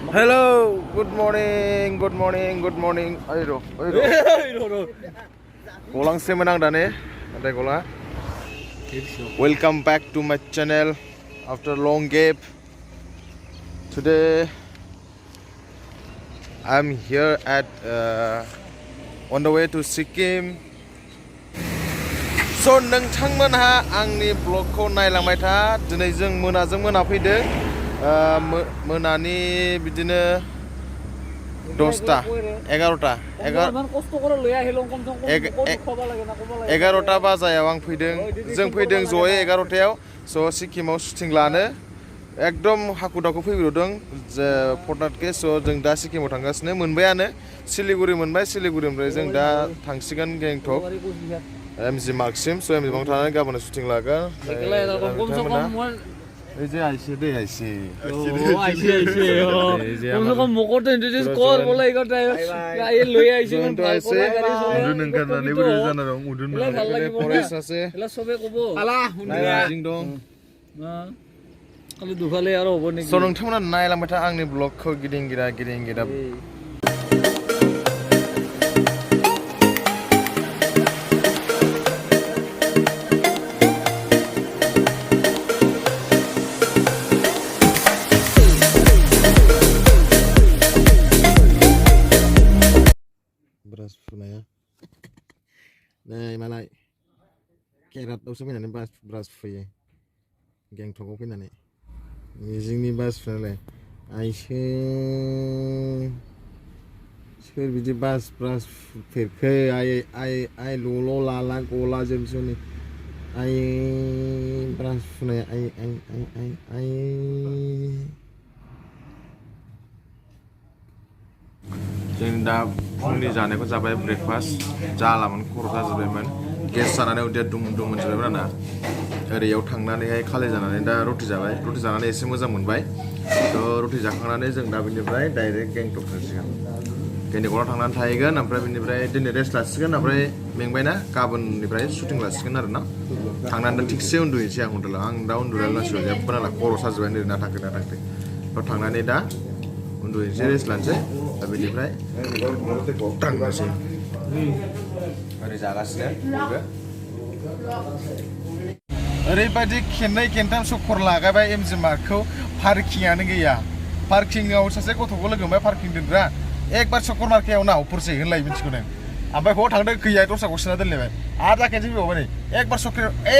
Hello, good morning. Ayo. Golang se menang dane, ada gola. Welcome back to my channel after long gap. Today I'm here at on the way to Sikkim. So नोंथांमोनहा आंनि ब्लगखौ नायलांबाय था दिनै जों मोना फैदों मोनानि बिदिनो 10टा 11टा 11टा बाजायाव आं फैदों जों फैदों जयै 11टायाव स' सिक्किमाव शुटिं लानो एकदम हाखु दाखु फैब्रदों जे फटाटके स' जों दा सिक्किमाव थांगासिनो मोनबायानो सिलिगुरि मोनबाय सिलिगुरिनिफ्राय जों दा थांसिगोन गेंटक एमजि मार्कसिम स' एमजि मार्क थानानै गाबोन शुटिं लागोन Aise aise deh aise. Oh aise aise. Kamu kan mokor tuh introduce call bola ikut aja. Ayo lu ya aise kan. Udah nengkar nanti beri sana dong. Udah nengkar. Polis ase. Lah sobe kobo. Alah. Udah. Jing dong. Nah. Kalau dua kali ya robo nih. So nongthaman naik lambat ang nih blog ko giring gira. Beras hwnai. Nei malai. Kerat daw sa pinane beras fye. Gangtok ko pinane. Mizingni beras fye. Ai Sir biji beras fye ai lolo lala kola jemsoni. Ai beras hwnai ai जों दा फुंनि जानायखौ जाबाय breakfast जालामोन खर' जाजोबबायमोन gas जानानै उदैया दुम मोनजोबबायमोन आंना ओरैयाव थांनानैहाय खालि जानानै दा रटि जाबाय रटि जानानै एसे मोजां मोनबाय थ' रटि जाखांनानै जों दा बेनिफ्राय डाइरेक्ट गेंटक थांसिगोन गेंटकआव थांनानै थाहैगोन ओमफ्राय बेनिफ्राय दिनै रेस्ट लासिगोन ओमफ्राय मेंबायना गाबोननिफ्राय शुटिं लासिगोन आरोना थांनानै थिगसे उन्दुहैनोसै आं हटेलाव आं दा उन्दुलायलांसिगोन जेबो नाला खर' साजोबबाय नै नाथाखै थ' थांनानै दा उन्दुहैनोसै रेस्ट लानोसै दा बेनिफ्राय थांनोसै ओरै जागासिनो बयबो ओरैबायदि खेननै खेनथाम सकर लागायबाय एमजि मार्कखौ पार्किंआनो गैया पार्किंआव सासे गथ'खौ लोगो मोनबाय पार्किं दोनग्रा एकबार सकर मार्केआव ना उफुरसै होनलाय मिथिगौ नों ओमफ्राय बाव थांदों गैया दस्राखौ सोना दोनलायबाय आरो दा खेनसे फैबावबाय नै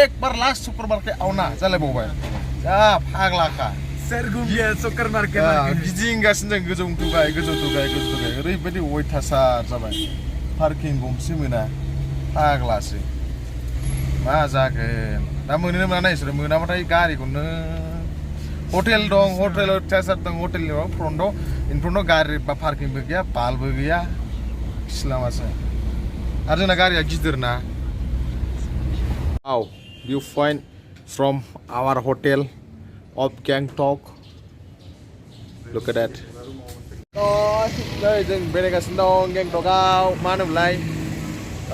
एकबार लास्ट सकर मार्केआव ना जालायबावबाय जा फाग्लाखा सकर मार्केट गिदिंगासिनो जों गोजौ दुगाय ओरैबायदि अयथासार जाबाय पार्किं गंसे मोना फाग्लासो मा जागोन दा मोनोना मोना नायसोरो मोनाबाथाय गारिखौनो हटेल दं हटेल अयथासार दं हटेलनि फ्रन्टआव गारि बा पार्किंबो गैया बालबो गैया सिलामासो आरो जोंना गारिया गिदिर ना औ view point from our hotel of Gangtok. Look at that. Đây जों बेरायगासिनो दं गेंटकआव मा होनोमोनलाय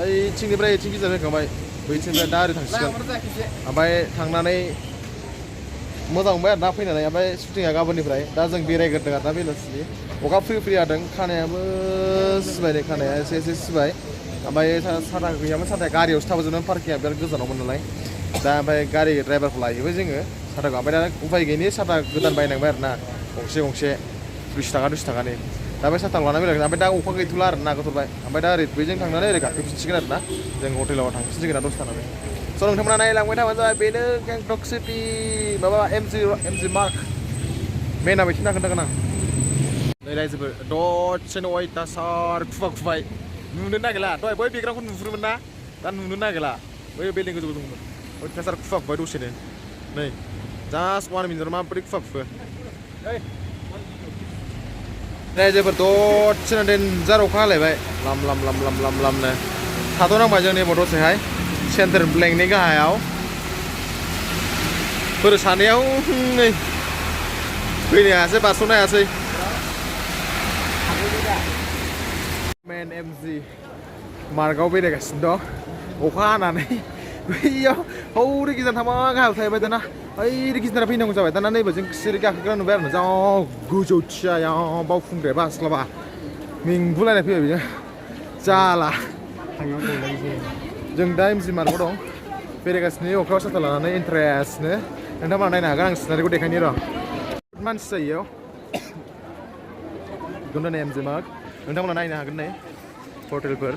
ओइ थिंनिफ्राय गिदिर फैखांबाय बैथिंनिफ्राय दा ओरै थांसिगोन ओमफ्राय थांनानै मोजां मोनबाय आरो दा फैनानै ओमफ्राय शुटिंआ गाबोननिफ्राय दा जों बेरायग्रोदों आरो दा बेलासिनि अखा फ्रि हादों खानायाबो सिबाय नै खानाया एसे सिबाय ओमफ्राय साथा गैयामोन साथाया गारियावसो थाबोजोबदों पार्किंआ बिराद गोजानावमोन नालाय दा ओमफ्राय गारि ड्राइभारखौ लाहैबाय जोङो साथाखौ ओमफ्राय दा उफाय गैयिनि साथा गोदान बायनांबाय आरो ना गंसे 20 थाखानि दा बे साथा लानानै बेरायगोन ओमफ्राय दा अखा गैथ'ला आरो ना गथ'बाय ओमफ्राय दा ओरै बैजों थांनानै ओरै गाखोफिनसिगोन आरो ना जों हटेलाव थांफिनसिगोन दसे थानानै स' नोंथांमोना नायलांबाय थाबानो जाबाय बेनो गेंटक सिटि माबा एमजि मार्क मेना बिथिं खोन्थागोन आं नै रायजोफोर दसेनो अयथासार खुबाय नुनो नागिरला दहाय बै बेग्राखौ नुहुरोमोन ना दा नुनो नागिरला बै बिल्डिं गोजौ दंमोन अयथासार खुबाय दसेनो नै जास्ट 1 मिनिट माबोरै खुबाखो रायजोफोर दसेनो देन्जार अखा हालायबाय लामनो थाथ'नांबाय जों नेबाव दसेहाय सेन्ट्रेल ब्लेंकनि गाहायाव फोर सानैयाव नै फैनो हायासै बारस'नो हायासै मेन एमजि मार्कआव बेरायगासिनो दं अखा हानानै बैयाव हौरै गिजान थांबा गाहायाव थाहैबाय दाना ओरै गिजाना फैनांगौ जाबाय दाना नैबे जों सिरि गाखोग्रा नुबाय आरो जा गोजौ थियायाव बावखुंग्राया बास्लाबा मेंगुलायनाय फैबाय बेजों जाला जों दा एमजि मार्कआव दं बेरायगासिनो अखायाव साथा लानानै इन्टारेस्टनो नोंथांमोना नायनो हागोन आं सिनारिखौ देखायनि र' मानसि जायो बेखौनो नाय एमजि मार्क नोंथांमोना नायनो हागोन नै हटेलफोर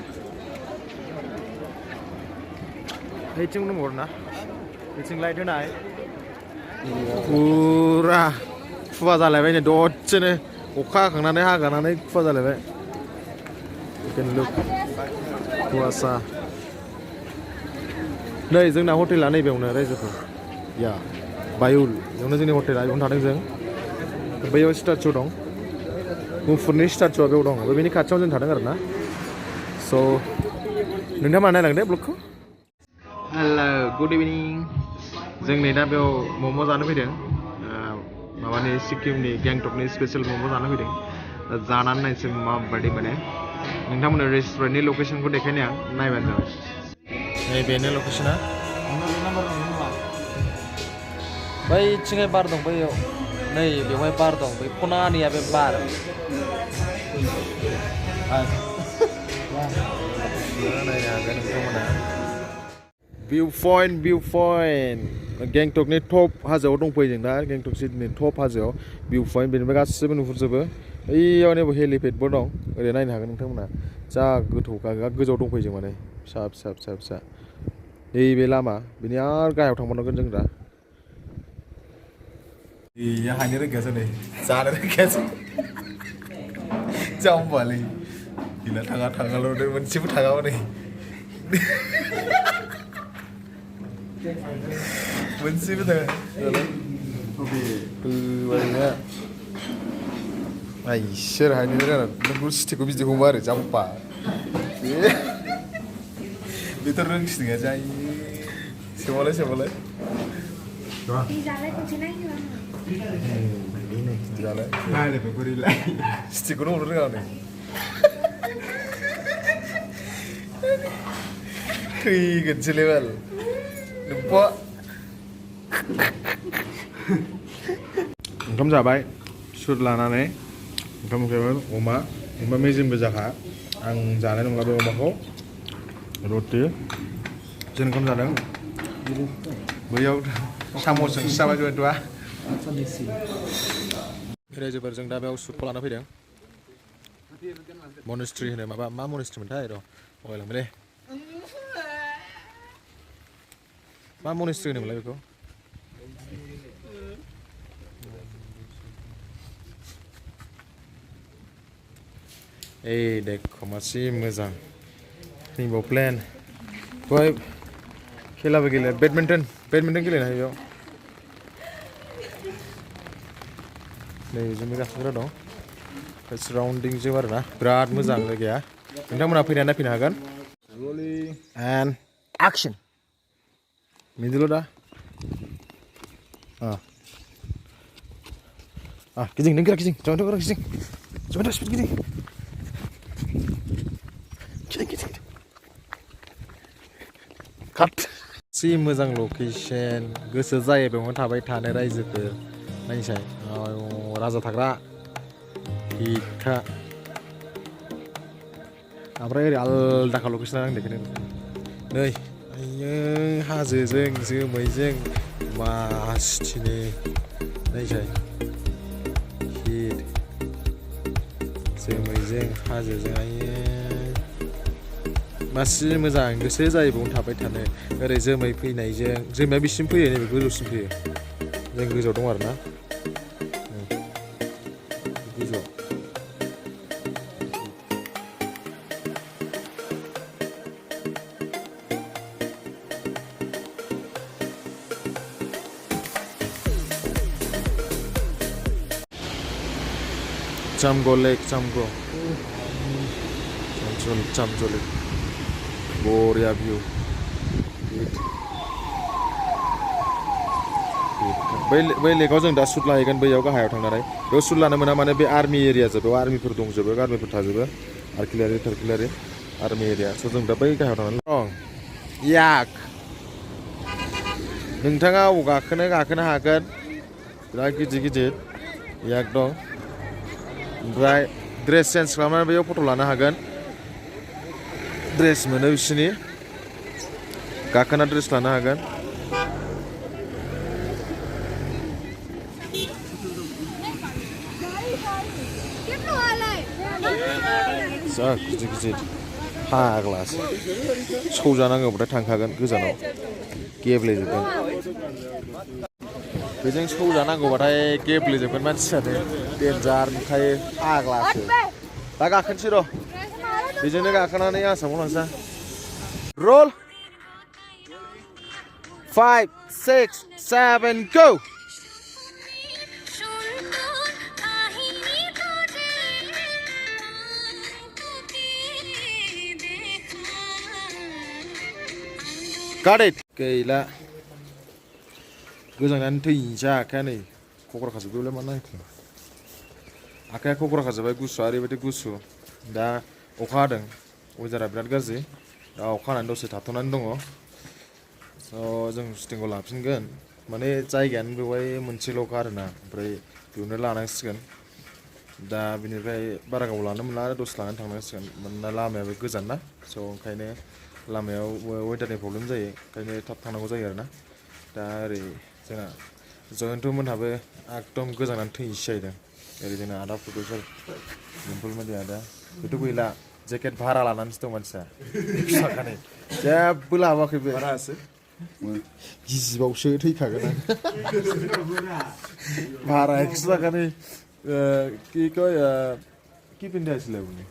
बैथिं दंबावो ना बैथिं लाइट होनाय फुरा खुवा जालायबाय नै दसेनो अखा हाखांनानै हागानानै खुवा जालायबाय कुवासा नै जोंना हटेला नैबेयावनो रायजोफोर या बायुल बेयावनो जोंनि हटेला बेयावनो थादों जों बैयाव स्टाचु दं मुफुरनि स्टाचुआ बेयाव दं बेनि खाथियाव जों थादों आरो ना स' नोंथांमोना नायलांदो ब्लगखौ हेल' गुड इभिनिं जों नै दा बेयाव मम' जानो फैदों माबानि सिक्किमनि गेंटकनि स्पेसियेल मम' जानो फैदों जानानै नायसै माबायदि मोनो नोंथांमोननो रेस्टुरेन्टनि लकेसनखौ देखायनो आं नायबानो जाबाय नै बेनो लकेसना बैथिंहाय बार दं बैयाव नै बेवहाय बार दं बै खनानिया बे बार नायनो हागोन नोंथांमोना भिउ पइन्ट गेंटकनि टप हाजोआव दंफैयो जों दा गेंटक सिटिनि टप हाजोआव भिउ पइन्ट बेनिफ्राय गासिबो नुहुरजोबो बैयाव नैबे हेलिपेडबो दं ओरै नायनो हागोन नोंथांमोना जा गोथौ गोजौआव दंफैयो जों माने फिसा फिसा फिसा फिसा नैबे लामा बेनि आरो गाहायाव थांबावनांगोन जों दा गैया हायनो रोंखायासै नै जानो रोंखायासै जाम्बालै गैला थाङाल' मोनसेबो थाङाबा नै मोनसेबो थाङा ओरैनो इसोर हायनो रोङा नोंखौ सिटिखौ बिदि हमो आरो जाम्बा बेथ' रोंसिनोया जायो सोमालाय जालाय सिटिखौनो हमनो रोङा नै थैगोनसैलै बाल नोम्फा ओंखाम जाबाय सुट लानानै ओंखाम उखैबाय अमा मेजेमबो जाखा आं जानाय नंला बे अमाखौ रटि जों ओंखाम जादों बैयाव साम'जों जाबाय जयन्तआ रायजोफोर जों दा बेयाव सुटखौ लाना फैदों मनेस्ट्रि होनो माबा मा मनेस्ट्रि मोनथाय र' बावलायलांबायलै मा मनेस्ट्रि होनोमोनलाय बेखौ ओइ देखो मासि मोजां नैबाव प्लेन बेवहाय खेलाबो गेलेयो बेडमिन्टन गेलेनो हायो बेयाव नै जोंबो गाखोग्रा दं साराउन्डिंजों आरो ना बिराद मोजां जायगाया नोंथांमोना फैनानै नायफैनो हागोन एन्ड एक्सन मिदिल' दा गिदिं नों गिदिं जयन्त' गिदिं जयन्त' स्पिड गिदिं काट जि मोजां लकेसन गोसो जायो बेवहाय थाबाय थानो रायजोफोर नायसाय राजा थाग्रा हिटखा ओमफ्राय ओरै आलदाखा लकेसना आं देखायदों नै आयौ हाजोजों जोमैजों मासथिनि नायसाय हिट जोमैजों हाजोजों आयौ मासि मोजां गोसो जायो बेवनो थाबाय थानो ओरै जोमै फैनायजों जोमैया बेसिम फैयो नैबे गोजौसिम फैयो जों गोजौआव दं आरो ना गोजौआव Chamgo Lake, Chamgo Lake Boria view बै लेकआव जों दा सुट लाहैगोन बैयाव गाहायाव थांनानै बेयाव सुट लानो मोना माने बे आर्मि एरिया जोब बेयाव आर्मिफोर दंजोबो आर्मिफोर थाजोबो आर्टिलारि आर्मि एरिया स' जों दा बै गाहायाव थांनानै दं याक नोंथाङा अबाव गाखोनो हागोन बिराद गिदिर एकदम ओमफ्राय ड्रेस चेन्ज खालामनानै बेयाव फट' लानो हागोन ड्रेस मोनो बिसोरनि गाखोना ड्रेस लानो हागोन जा गिदिर फाग्लासो सौजानांगौबाथाय थांखागोन गोजानाव गेब्लेजोबगोन बेजों सौजानांगौबाथाय गेब्लेजोबगोन मानसियानो देन्जार नुखायो फाग्लासो दा गाखोनोसै र' बेजोंनो गाखोनानै आसामाव थांसै रल 5 6 7 go Got it. गैला गोजांनानै थैनोसै आखाया नै खखरा खाजोबबाय मा नायखो आखाया खखरा खाजोबबाय गुसु ओरैबायदि गुसु दा अखा हादों वेदारा बिराद गाज्रि दा अखा हानानै दसे थाथ'नानै दङ जों शुटिंखौ लाफिनगोन माने जायगायानो बेवहाय मोनसेल'खा आरोना ओमफ्राय बेयावनो लानांसिगोन दा बिनिफ्राय बारा गोबाव लानो मोनला आरो दसे लानानै थांनांसिगोन मानोना लामायाबो गोजान ना स' ओंखायनो लामायाव वेदारनि प्रब्लेम जायो ओंखायनो थाब थांनांगौ जायो आरोना दा ओरै जोंना जयन्त मोनहाबो एकदम गोजांनानै थैनोसै जाहैदों ओरै जोंना आदा फट'फोर दिम्पलमोननि आदा बेथ' गैला जेकेट भारा लानानैसो दं मानसिया साखानै जेबो लाबोआखै बे भारासो गिजिबावसो थैखागोन आं भारा एक्सट्रा थाखानै কি পিন্ধি আছিলে আপুনি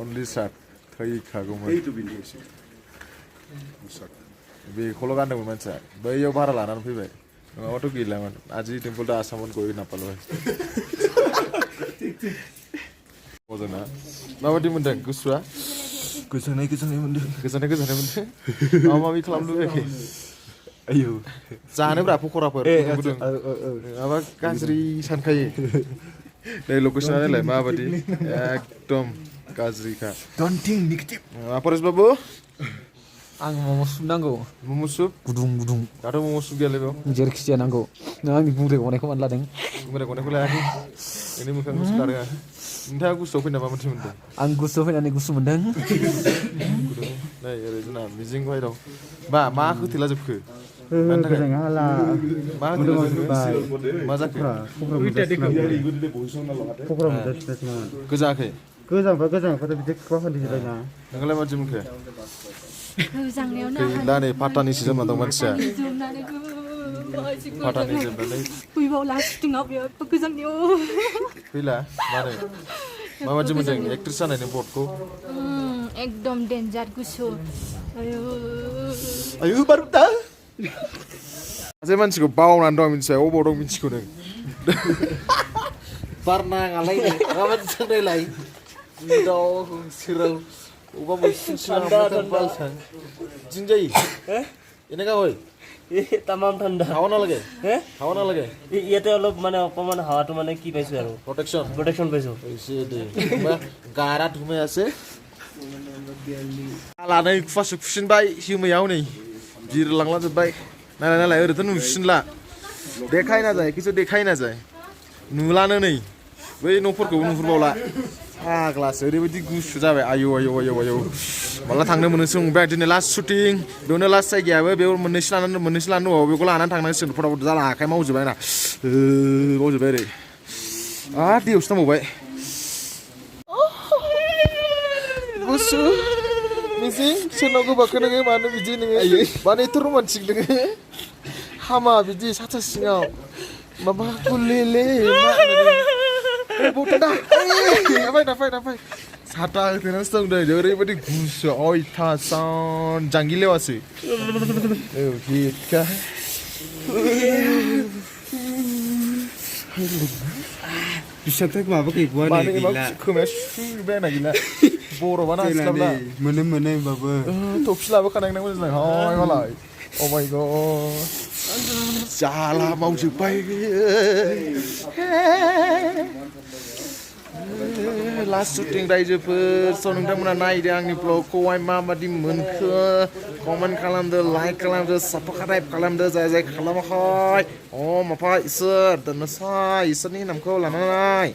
অনলি শার্ট थैखागौमोन बेखौल' गानदोंमोन मानसिया बैयाव भारा लानानै फैबाय नङाबाथ' गैलामोन आजि दिम्पल दा आसामाव गयो नापालबाय जोंना माबायदि मोनदों गुसुआ गोजांनाय मोनदों माबा माबि खालामनो लुबैयाखै आयौ जानोब्रा पकराफोर गुदुं माबा गाज्रि सानखायो नै लकेसना नायलाय माबायदि एकदम गाज्रिखा Don't think negative. परेश बाबु आं मम' सुप नांगौ मम' सुप गुदुं दाथ' मम' सुप गैयालै बेयाव जेरैखि जाया नांगौ आंनि बुंग्राय गनायखौ मानो लादों बुंग्राय गनायखौ लायाखै नोंनि मोखां गुसु लादों आं नोंथाङा गुसुआव फैना मा मोनसे मोनदों आं गुसुआव फैनानै गुसु मोनदों नै ओरै जोंना मिजिं बायदाव मा होथेला जोबखो मा जाखो गोजाङाखै गोजांबाथ' बिदि खुवा फानदिजोबबायना नोंलाय मादि मोनखो गैला नै पाटानिसो जोमना दं मानसिया पाटानि जोमनानै फैला मानो माबादि मोनदों एक्ट्रेस जानायनि बर्डखौ एकदम डेन्जार गुसु आयु बारुदा सासे मानसिखौ बावनानै दं मिन्थिबाय अबाव दं मिन्थिगौ नों बार नाङालाय माबादि सोंनायलाय सिराव अबा मोनसे दिन जायो এনেকা হয় তামাম ঠাণ্ডা হাৱা নালাগে হাৱা নালাগে ইয়াতে অলপ মানে অকমান হাৱাটো মানে কি পাইছো আৰু প্ৰটেকশ্যন পাইছো গাৰা ধুমাই আছে लानाय खुवासो खुसिनबाय हिमायाव नै बिरलांलाजोब्बाय नालाय ओरैथ' नुसिनला देखायना जाय खिन्थु देखायना जाय नुलानो नै बै न'फोरखौबो नुहुरबावला फाग्लासो ओरैबायदि गुसु जाबाय आयौ माला थांनो मोनोसो नंबाय दिनै लास्ट शुटिं बेयावनो लास्ट जायगायाबो बेयाव मोननैसो लानो दङ बेखौ लानानै थांनांसिगोन फटाफट जाला आखाइ मावजोब्बाय ना मावजोब्बाय ओरै दैयावसो नांबावबाय गुसु मिजिं सोरनाव गोबाखो नोङो मानो बिदि नोङो मानो एथ' रमान्टिक नोङो हामा बिदि साथा सिङाव माबा गुलेले फै साथा होथेनासो दं नै ओरैबायदि गुसु अयथासान जांगिलेवासो हिटखा बिसोरथ' माबा गैबावा नै गैला खोमाया सुबाय आंना गैला बर'बाना हास्लाबला मोनो होमबाबो थफि लाबोखानाय मोजां हाय मालाय अ माय गड जाला मावजोब्बाय लास्ट शुटिं रायजोफोर स' नोंथांमोना नायदो आंनि ब्लगखौहाय माबादि मोनखो कमेन्ट खालामदो लाइक खालामदो साबस्क्राइब खालामदो जाय खालामाखै माफा इसोर दोननोसै इसोरनि नामखौ लानानै